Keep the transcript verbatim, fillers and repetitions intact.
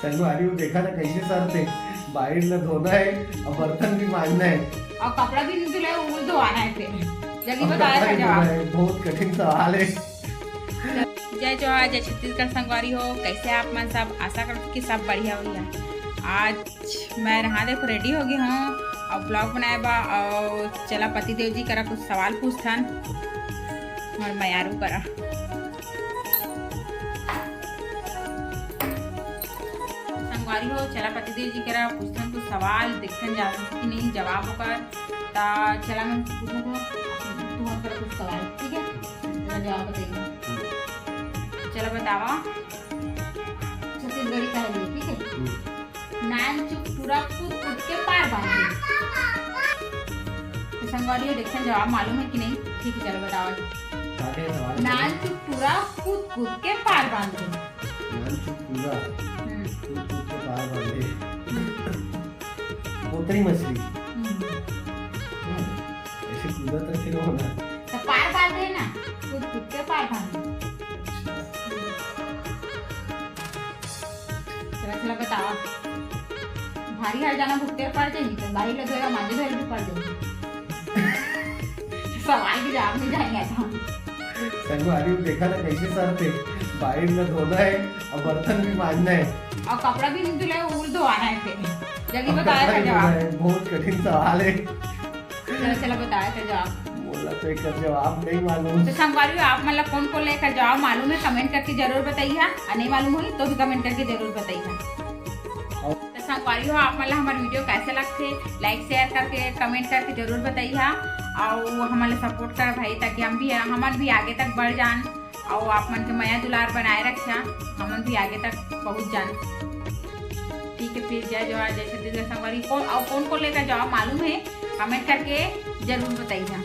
संगवारी हो, देखा ना कैसे सरथे। बाहिर ल धोना है और बर्तन भी मांजना है। और कपड़ा भी नहीं धुला है, वो धोआना है फिर। जल्दी और बताया कपड़ा था भी जवाब। धोना है, बहुत कठिन सवाल है। जय जोहार, जय छत्तीसगढ़ संगवारी हो, कैसे आप मन सब? आशा करत कि सब बढ़िया होही। आज मैं नहा धो के रेडी हो गई हूँ और ब्लॉग बनाए बा और चला पति देव जी करा कुछ सवाल पूछथन और मयारू करा। संगवारी हो, चला पति देव जी करा पूछथन कुछ सवाल, देखथन जाथन कि नहीं जवाब ओकर। ता चला मैं पूछूं तो तुमन करा कुछ सवाल, ठीक है? जरा जवाब बताइए। चला बतावा, छत्तीसगढ़ी पहेली, ठीक है? हम्म। नानचुक टूरा कूद कूद के पार बांधे। तो संगवारी हो, देखथन जवाब मालूम है कि नहीं? ठीक है, चला बतावा। का के सवाल? नानचुक टूरा कूद कूद के पार बांधे। नानचुक टूरा हम्म। कूद कूद के पार बांधे। हम्म। कोतरी मछली। हम्म। हम्म। ऐसे कूदा तो फिर होना। तो पार बांधे ना, कूद कूद के पार बांधे। अच्छा। चला, चला बतावा। भारी हर जाना भुगते पड़ जाही, तो भारी लगे मांझे धोए भी पड़ जाही। सवाल के जवाब नहीं जाएंगे था। संगवारी हो, देखा ना कैसे सरथे। बाहिर ल धोना है और बर्तन भी मांजना है। और कपड़ा भी नहीं धुला है, वो धोआना है फिर। जल्दी और बताया कपड़ा था भी धोना जवाब। है, बहुत कठिन सवाल है। चला, चला बताया था जवाब। मोला तो एकर जवाब नहीं मालूम। तो संगवारी हो, आप मन ला कौन कौन ला एकर जवाब मालूम है, कमेंट करके जरूर बताइहा। और नहीं मालूम होही तो भी कमेंट करके जरूर बताइहा। और तो संगवारी हो, आप मन ला हमर वीडियो कैसे लगथे, लाइक शेयर करके कमेंट करके जरूर बताइहा। और हमन ला सपोर्ट करा भाई, ताकि हम भी, हमन भी आगे तक बढ़ जान और आप मन के मया दुलार बनाए रखिहा, हमन भी आगे तक पहुंच जान। ठीक है, फिर जय जोहार, जय छत्तीसगढ़ संगवारी। कौन और कौन कौन ला एकर जवाब मालूम है, कमेंट करके जरूर बताइहा।